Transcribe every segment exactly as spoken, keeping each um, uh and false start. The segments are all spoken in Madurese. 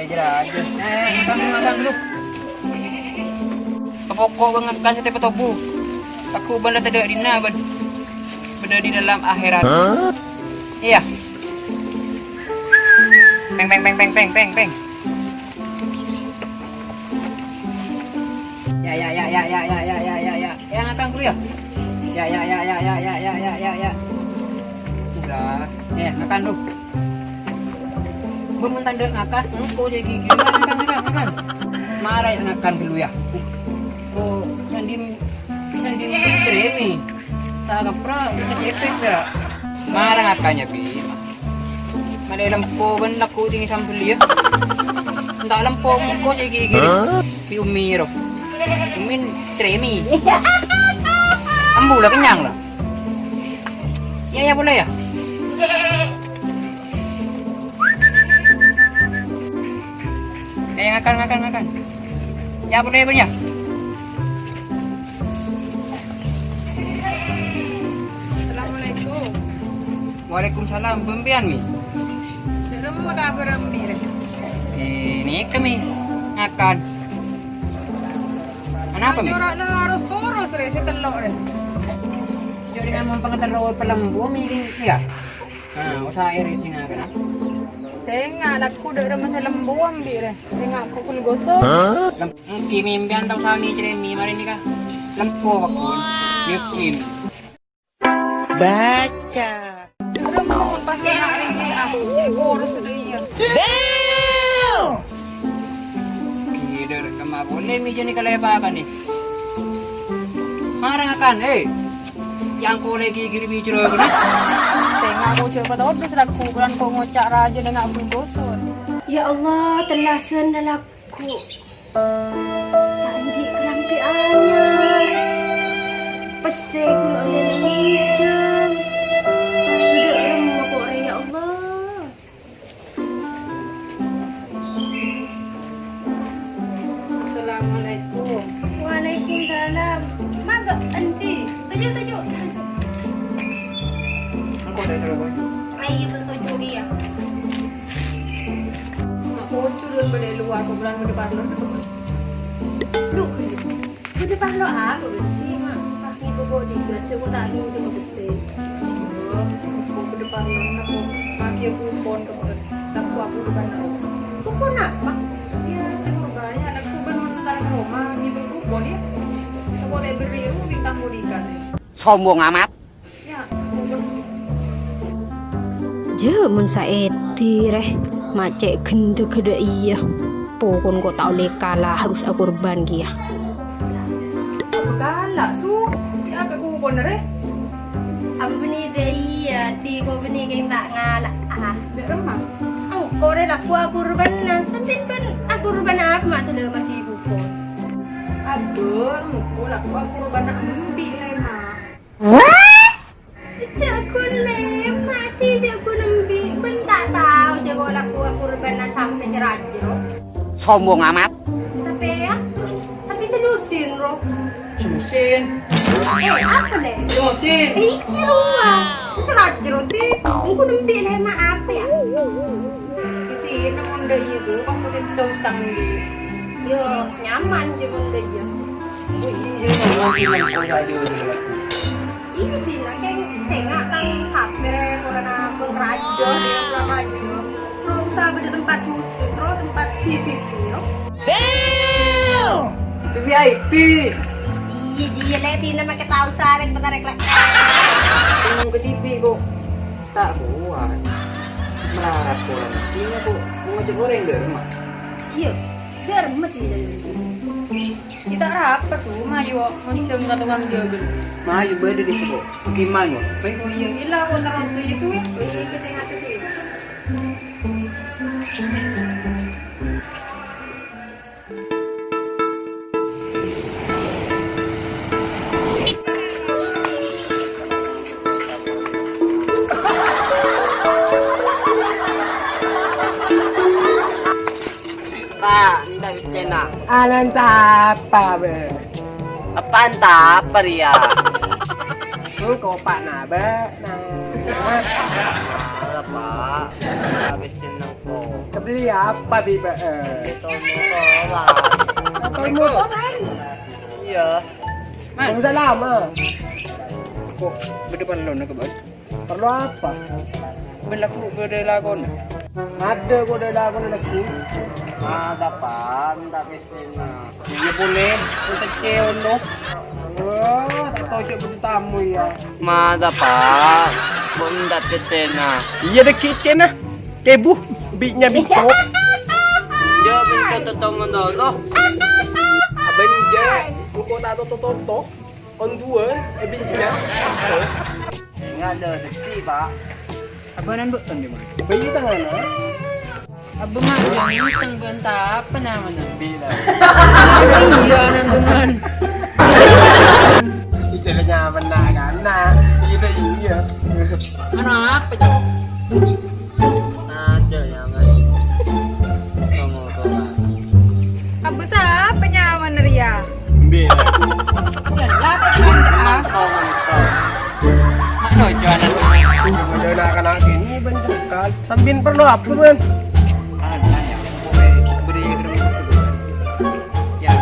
Jârâ, jârâ. Eh, ngakan dulu, ngakan dulu. Pokok bân ngakan satèya patobu. Aku bân la tadâ' dinna', bân bâdâ di dalam akhirat. Iyâ. Pèng, pèng, pèng. Ya, ya, ya, ya, ya, ya, ya, ya, ya. Ya, ngakan dulu, ya. Ya, ya, ya, ya, ya, ya, ya, ya, ya, ya. Udah. Ya, ngakan dulu. Bân mon tadâ' ngakan, engko' cè' gigi. Ngakan, ngakan, ngakan. Mara ya ngakan dulu, ya. Oh, sandhi, sandhi trèmè. Ta' kapra, kecepet, ya. Mara ngakan, ya, Bi. Malè lempo bân lagghu' tèngè sambel, ya. Enta' lempo engko' cè' gigi. Hah? Bi' Ummi ro. Ummi trèmè. Ambu la kennyang la. Iyâ, iyâ, polè, yâ. Eh, ngakan, ngakan, ngakan. Iyâ, polè, polè, yâ. Assalamualaikum. Waalaikumsalam. Bâ' sampèyan, Mi? Dâ'remma kabhâr, Mi, rè? Ini kami ngakan. Anapa, Mi? Nyora' la ros-koros, rè, sè tello', rè. Jâ' dengan mon pangaterro palembu, Mi, iyâ. Nah, usaha èrèn sènga' kana. Sènga' lagghu' dâ'remma sè lembu ambi', rè. Sènga' pokol gosok. Ènggi, Mi, sampèyan tao sami cerèmi marè nèka. Lempo, pokol. Yakin. Baca. Dâ'remma mon pas sènga' rèya, ah, urus dâ' iyâ. Damn! Ghi, dâ'remma polè, Mi, jâ' nèka lèpakan, nè. Mara ngakan, eh. Yang kolè ghi-ghi rè bicèra kana. Sènga' mo jâ' patodus lagghu', polana ko' ngoca' rajâna nga' bulgoson. Ya Allah, tellasan lalakku. Ta' andi' kalambhi anyar. Pèssè kulâ nèng ngèjhâng. Dâ'remma ko' rè, ya Allah. Assalamualaikum. Waalaikumsalam. Maghâ, Enti. Toju', toju'. Engko' saya coba. Ayo, toju', iyâ. Ma' pocor bâdâ è lowar, kuburan bâdâ parlo. Duh, bâdâ parlo apa, Enti, Ma'? Pas ngibâ bodyguard, jâ' ko' ta' ngènjhâm pèssè. Oh, ko' bâdâ parlo, aku pakai kupon, Dokter. Lagghu' aku bân roma. Kupon apa? Iyâ, sè ngurbâ, iyâ, lagghu' bân mon entar ka roma, ngibâ kupon, iyâ. Engko' ta' èberri', ruwet tang bodikan, iyâ. Sombong amat. Iyâ, kupon. Jâ' mon saèdhi, rè, ma' cè' ghendhâghâ dâ' iyâ. Pokon ko' ta' ollè kala, harus akorban kèya. Kala, Su. Iyâ, ka kupon, rè. Apa bânnè dâ' iyâ, Ti, ko' bânnè kèng ta' ngala'. Dâ'remma? Engko' rè lagghu' akorbhâna, sampèyan bân akorbhâna apa ma' tadâ' matè buko? Abâ, engko' lagghu' akorbhâna embi' lèma'. Jâ' ghun lèma', Ti, jâ' ghun embi', bân ta' tao jâ' ko' lagghu' akorbhâna sampè sè rajâ, ro. Sombong amat. Sampèyan? Sampè sè lusin, ro. Sè lusin. Eh, apa, Lè? Sè lusin. Eh, iyâ, rowa. Sè rajâ, ro, Ti. Engko' nembi' lèma' apa, yâ? Ti, nang mon dâ' iyâ, Su, pas pèsè tau setang di. Yo, nyaman jâ' mon dâ' iyâ. Oh, iyâ, nyaman, nyaman. Oh, rajâ, rajâ. Iyâ, Ti, kèng sènga' tang sapè rè, polana bâng rajâ, rè, polana rajâ. Terro usaha bâdâ tempat khusus, terro tempat V V V, no? Damn! V V I P. Iyâ, iyâ, Lè, Tina makè tao sarèng, bentar, Lè. Ngomong ke T V kok. Ta' kowat. Melarat koran. Tina kok mau ngajak orèng dâ' remma. Iyâ, dâ' remma, Tina. Kita rapa, Su, mayu ngonjhâng ka tokang jâgâ. Mayu bâdâ di siko. Gimana? Baik. Oh iyâ, ila kok terros, iyâ, Su, yâ. Iyâ, kita ngatur dulu. Pa', minta pèccèna. Anan sapa, Bâ'? Apaan sapa rèya? Engko' Pa' na, Bâ'. Nah. Alah, Pa'. Habis seneng kok. Beli apa, Bi, Pak? Eh. Motor motoran. Motor motoran? Iya. Man. Waalaikumsalam, ah. Kok bâdâ parlona, Kak, Bos? Parlo apa? Bân lagghu bâdâ lakona. Ada bâdâ lakona lagghu. Ada, Pak. Minta pestana. Iyâ polè, mon tèccè onno. Wah, ta' tao jhâ' bâdâ tamu, iyâ. Mata, Pak. Mon ta' tèccèna. Iyâ, dâgghi' kèna. Kèbu, bi' nya bingko. Jhâ' bingko toto mon toto. Abân jhâ', bingko ta' toto-toto. On duwâ, è bi' nya. Enggak ada rezeki, Pak. Abâ' nan bâ'en, Dik, Man? Bâi tangana. Abâ' ma' yang ngenteng bâ'en ta' apa namanya? Bila. Iya, nan dengan. Bicaranya benar kan? Nah, itu iya. Mana apa, Cok? Ada yang lain. Kamu tuh. Abâ' sapa nyamana rèya? Mbi. Yâ, la ta' kandhâ, ah. Mak rojo anak. Model anak-anak ini bentukan. Sambil perlu apa, Bang? Anu, nanya. Pokoknya beri kerja itu, Bang. Ya,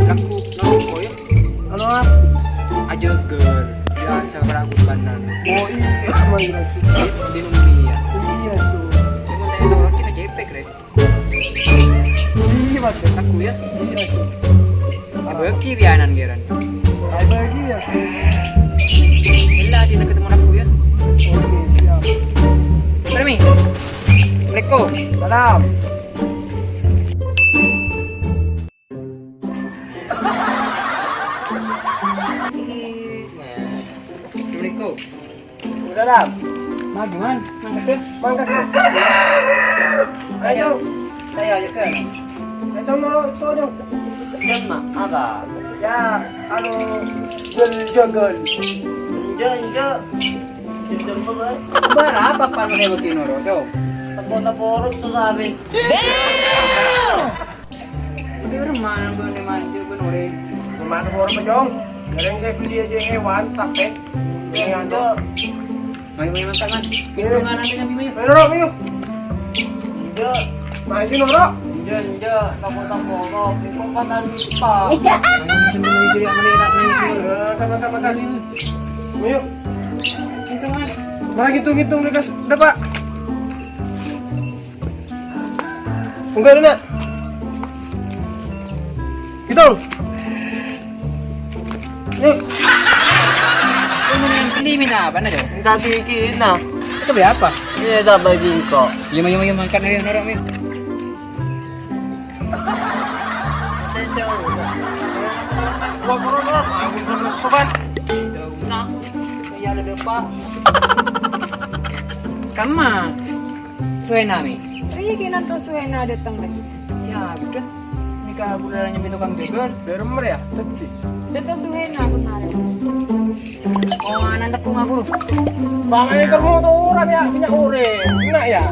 laku, laku, ya. Anu apa? Aja ger. Biasa keraguan. Oh iya, emang gila sih. Di dunia. Iya, su. Cuma saya orang kita cepek, Rek. Iya, Mas. Aku ya? Iya, Mas. Abagi pianan, Geran. Abagi ya? Ella, dina ketemu aku ya. Oke, siap. Permi. Assalamualaikum. Salam. Assalamualaikum. Waalaikumsalam. Maju, Man. Mangkat, deh. Mangkat, deh. Ayo. Saya aja, kan. Ayo, mau, tuh, dong. Apa? Ya, anu, gel, jogel. Enjo, enjo. Jogel apa, Bang? Berapa, Pak, udah begini, Ro? Coba. Tepuk-tepuk urut tuh, Sabin. Di rumah, nang, di mana, di mana, Ro? Rumah, tepuk urut, Jong. Yang saya beli aja hewan, sampai. Yang ada. Mayu, mayu, makan, Man. Ayo. Ayo, Ro, ayo. Enjo. Maju, Ro. Enjo, enjo. Tapo, tapo, Ro. Tapo, tapo, tapo. Makan, makan, makan. Ayo. Hitung, Man. Malah hitung-hitung, nih, guys. Udah, Pak. Enggak ada, Nak. Hitung. Yuk. Ini mendingan beli mina apa, Nak, Jong? Minta sedikit, nah. Itu beli apa? Ini tak bagi kok. Iya, iya, iya, makan, ayo, Noro, ayo. Gua turun, turun. Aku turun, sobat. Daun, nah. Iya, ada depan. Kama. Suhena, Mi. Rèya kènanto Suhena dâteng, rè. Ya, udah. Nèka bulâ nyambi tokang jâgâl. Dâremma ya, dâddhi. Dâteng Suhena kemarin. Oh, anan tekung aku, lho. Bang, ini kamu tuh orang ya, punya orang. Enak ya?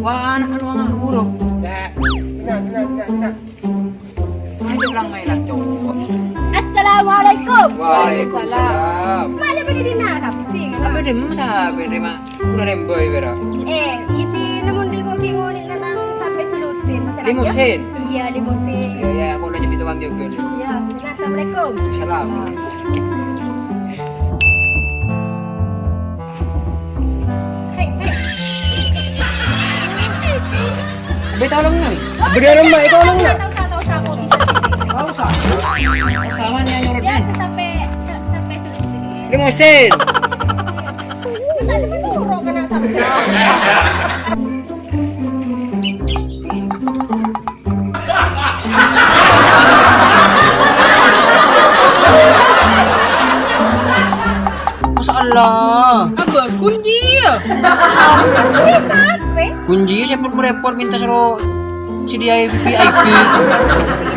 Wah, anak anu aku, lho. Ya, enak, enak, enak, enak. Ayo, pulang, main, cowok. Assalamualaikum. Waalaikumsalam. Malah pada di mana, Pi? Apa demo sahabat, Rima? Udah remboy, Bro. Eh, ini namun di koki ngoni datang sampai selusin. Masih lanjut? Limusin? Iya, limusin. Iya, iya, aku udah jadi tukang jogel. Iya, nah, assalamualaikum. Salam. Hei, hei. Beli tolong, Nang. Oh, beli rumah itu, tolong, Nang. Tahu, tahu, tahu, tahu, bisa sini. Tahu, tahu. Sama nih, nurut, Nang. Sampai, sa-, sampai sini. Limusin. Tadi menurut kena sampai. Masya Allah. Apa? Kunci ya? Ini siapa? Kunci saya pun repot minta suruh sediain V I P.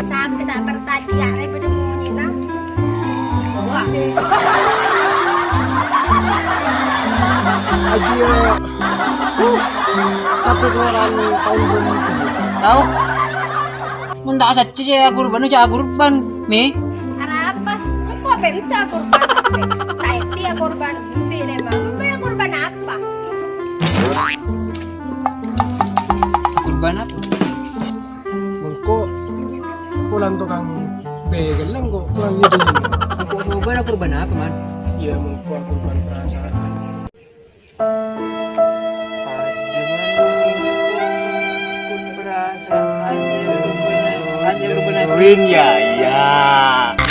Sampai tak bertanya, repot monyet, nah. Aji ya. Sampai keluaran tahun berapa itu? Tahu? Mun ta' saccè sè akurban, jhâ' akurban, Mi. Arapa? Engko' bhâi ta' akurban. Saèdi akurban, embi' lèma. Embi' akurban apa? Kurban apa? Mengko polana tokang pèghellâ' kok tokang ngèdingngè. Kok kurban, kurban apa, Man? Iyâ, mengko kurban perasaan. Perasaan, kurban apa? Win, ya, ya.